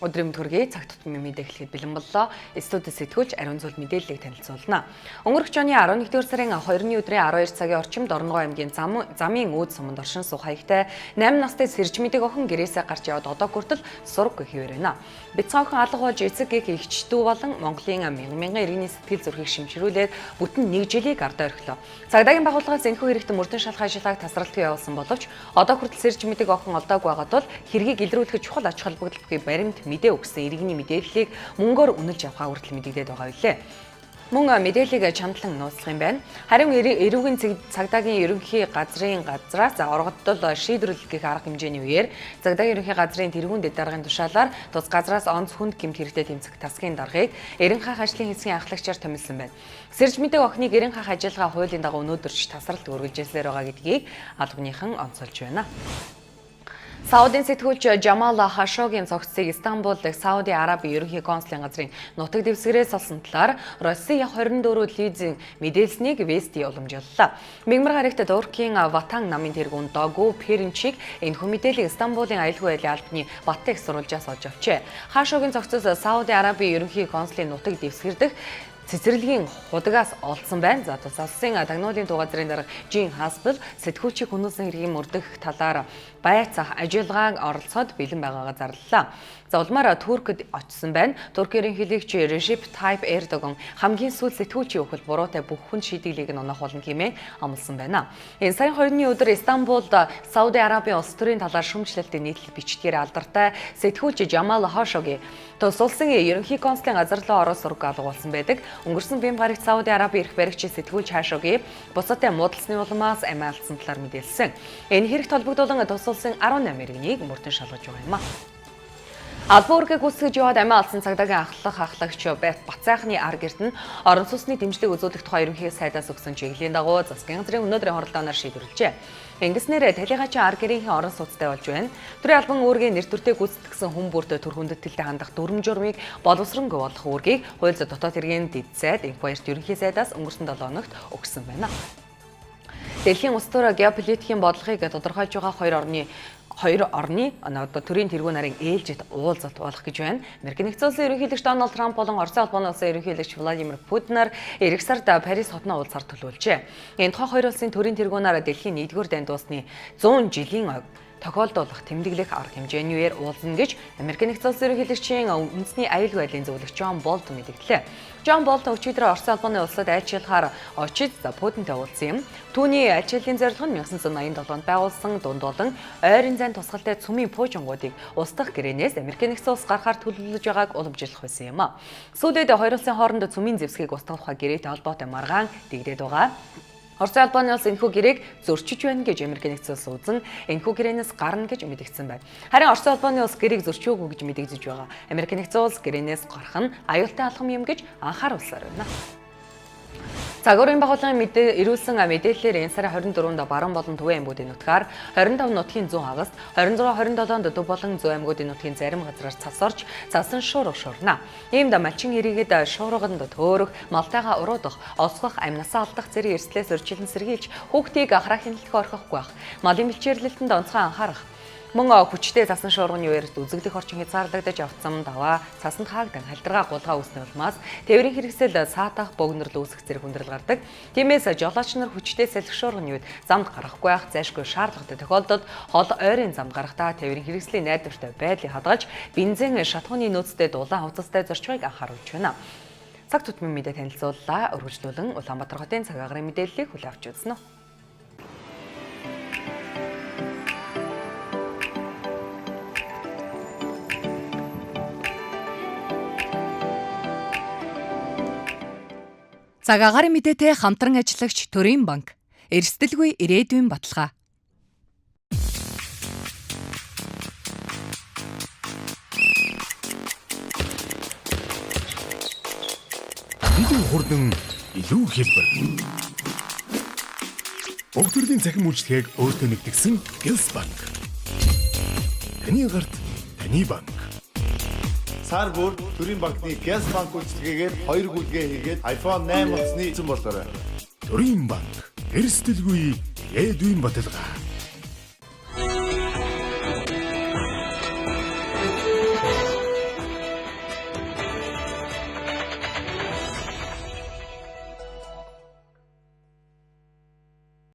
Өдрийн мэнд хүргэе. Цаг тутмын мэдээ эхлэхэд бэлэн боллоо. Студид сэтгүүлч Ариун Зүйл мэдээллийг танилцуулна. Өнгөрөх оны 11-р сарын 2-ны өдрийн 12 цагийн орчимд Оронгоо аймгийн замын үүд суманд оршин суух хаягтай 8 настай Сэрж мэдэг охин гэрээсээ гарч яваад одоо хүртэл сураг хэвээр байна. Бяцхан охин алга болж эцэг гэх эгч дүү болон Монголын мянган мянган иргэний сэтгэл зүрхийг шимшрүүлээд бүтэн нэг жилийг ардаа орхилоо. Цагдаагийн байгууллагаас энэхүү хэрэгт мөрдөн шалах ажиллагааг тасралтгүй явуулсан боловч одоо хүртэл Сэрж мэдэг охин олдоогүй байгаа тул хэргийг илрүүлэхэд чухал ач холбогдол бүхий баримт мэдээ өгсөн иргэний мэдээллийг мөнгөөр үнэлж авахаа хүртэл мэдэгдээд байгаа билээ. Мөн мэдээллийг чандлан нууцлах юм байна. Харин эрүүгийн цагдаагийн ерөнхий газрын газраас оргоддол шийдвэрлэх гэх арга хэмжээний үеэр цагдаагийн ерөнхий газрын тэргүүн дэд даргын тушаалаар тус газраас онц хүнд гэмт хэрэгтэй тэмцэх тасгийн даргаыг Эрен хаах ажлын хэсгийн анхлагчаар томилсон байна. Сэрж мэдэг охиныг Эрен хаах ажиллагаа хуулийн дагуу өнөөдөрч тасралт үргэлжилсээр байгаа гэдгийг албаныхан онцолж байна. Саудын сэтгүүлч Жамал Хашогийн цогцсыг Истанбул дахь Сауди Араби ерөнхий консулын газрын нутаг дэвсгэрээс олсон талаар Россия 24 телевизийн мэдээлснийг Вести уламжлалаа. Мягмар гарагт Туркийн Ватан намын тэргүүн Догу Перинчиг энэхүү мэдээллийг Истанбулын аюулгүй байдлын албаны Бат их сурвалжаас олж авчээ. Хашогийн цогцос Сауди Араби ерөнхий консулын нутаг дэвсгэр дэх цэцэрлэгийн худагаас олдсон байна. За тус улсын тагнуулын туу газрын дарга Жин Хаспел сэтгүүлчийг хөнөөсөн хэргийн мөрдөх талаар байцаах ажиллагааг оролцоход бэлэн байгаагаа зарлалаа. За улмаар Туркд очсон байна. Турк ерөнхийлөгч Режеп Тайп Эрдоган хамгийн сүүл сэтгүүлчийн үхэл буруутай бүх хүн шийдгэлийг нь оноох болно хэмээн амласан байна. Энэ сарын 2-ны өдөр Истанбулд Сауди Арабийн улс төрийн талаар шүүмжлэлтийн нийтлэл бичдгээр алдартай сэтгүүлч Жамал Хашоги тус улсын ерөнхий консулын газар руу ороод сураг алга болсон байдаг. Өнгөрсөн бэм гарагт Сауди Араби эрх баригч сэтгүүлч Хашоги бусадтай муудалсны улмаас амиа алдсан талаар мэдээлсэн. Энэ хэрэгт холбогдуулан тус улсын 18 иргэнийг мөрдөн шалгаж байгаа юм а. Албан үүргээ гүйцэтгэж яваад амиа алдсан цагдаагийн ахлах ахлагч Бацайхны ар гэрт нь орон сууцны дэмжлэг үзүүлэх тухай ерөнхий сайдаас өгсөн чиглэлийн дагуу засгийн газрын өнөөдрийн хуралдаанаар шийдвэрлэжээ. Ингэснээр талигаачин ар гэрийнхээ орон сууцтай болж байна. Төрийн албан үүргийн нэр төртэй гүйцэтгсэн хүн бүрт төр хүндэтгэлтэй хандах дүрм журмыг боловсронгүй болох үүргийг хууль зүйн дотоод хэргийн дэд сайд инх баярт ерөнхий сайдаас өнгөрсөн 7 хоногт өгсөн байна. Дэлхийн улс төр геополитикийн бодлогыг тодорхойлж байгаа хоёр орны одоо төрийн тэргүүн нарын ээлжит уулзалт болох гэж байна. Америк нэгдсэн улсын ерөнхийлөгч Дональд Трамп болон Оросын холбооны улсын ерөнхийлөгч Владимир Путинаар эх сард Парис хотноо уулзахар төлөвлөжээ. Энэ тухай хоёр улсын төрийн тэргүүн нар дэлхийн 1-р дайн дуусны 100 жилийн тохиолдуулах тэмдэглэх арга хэмжээний үеэр уулзна гэж Америк нэгдсэн улсын ерөнхийлөгчийн үндэсний аюулгүй байдлын зөвлөгч Джон Болтон мэдгдлээ. Джон Болтон өчигдөр Оросын холбооны улсад айлчлахаар очиж Путинтэй уулзсан юм. Түүний айлчлалын зорилго нь 1987 онд байгуулсан дунд болон ойрын зайн тусгалтай цөмийн пуужингуудыг устгах гэрээнээс Америк нэгдсэн улс гарахаар төлөвлөж байгааг уламжлах байсан юм. Сүүлд хоёр улсын хооронд цөмийн зэвсгийг устгах тухай гэрээтэй холбоотой маргаан дэгдээд байгаа. Оросын холбооны улс энэхүү гэрээг зөрчиж байна гэж Америк нэгдсэн улс үзэн энэхүү гэрээнээс гарна гэж мэдэгдсэн байна. Харин Оросын холбооны улс гэрээг зөрчөөгүй гэж мэдэгдэж байгаа. Америк нэгдсэн улс гэрээнээс гарах нь аюултай алхам юм гэж анхааруулсаар байна. Загварын байгууллагын мэдээ ирүүлсэн мэдээллээр энэ сарын 24-нд баруун болон төвийн аймагуудын нутгаар 25 нутгийн зүүн хагаст 26 27-нд төв болон зүүн аймагуудын нутгийн зарим газраар цас орж цасан шуурга шуурна. Иймд малчин эрийгэд шуурганд төөрөх, малтайгаа уруудах, осгох, амнасаа алдах зэрэг эрсдлээс урьдчилан сэргийлж хүүхдийг ахраа хяналтгүй орхихгүй байх. Малын бэлчээрлэлтэнд онцгой анхаарах. Мөн хүчтэй цасан шуурганы үеэр үзэгдэх орчин хязгаарлагдаж автсан даваа цасанд хаагдан халдиргаа гулгаа үүснэ улмаас тээврийн хэрэгсэл саатах богнорл үүсэх зэрэг хүндрэл гардаг. Тиймээс жолооч нар хүчтэй салхи шуурганы үед замд гарахгүй байх зайшгүй шаардлагатай тохиолдолд хол ойрын замд гарахдаа тээврийн хэрэгслийн найдвартай байдлыг хадгалж бензин шатхууны нөөцтэй дулаан хувцастай зорчгыг анхааруулж байна. Цаг тутмын мэдээ танилцууллаа. Өргөжлүүлэн Улаанбаатар хотын цаг агарын мэдээллийг хүлээн авч үзнэ. Цаг агаарын мэдээтэй хамтран ажиллагч Төрийн банк. Эрсдэлгүй ирээдүйн баталгаа. Илүү хурдан, илүү хялбар. Бүх төрлийн цахим үйлчилгээг өөртөө нэгтгэсэн Гелс банк. Таны гарт, таны банк. Сар бүр төрийн банкны Гелс банк үйлчилгээгээр 2 гүйлгээ хийгээд iPhone 8 утасны эзэн болоорой. Төрийн банк. Эрсдэлгүй ирээдүйн баталгаа.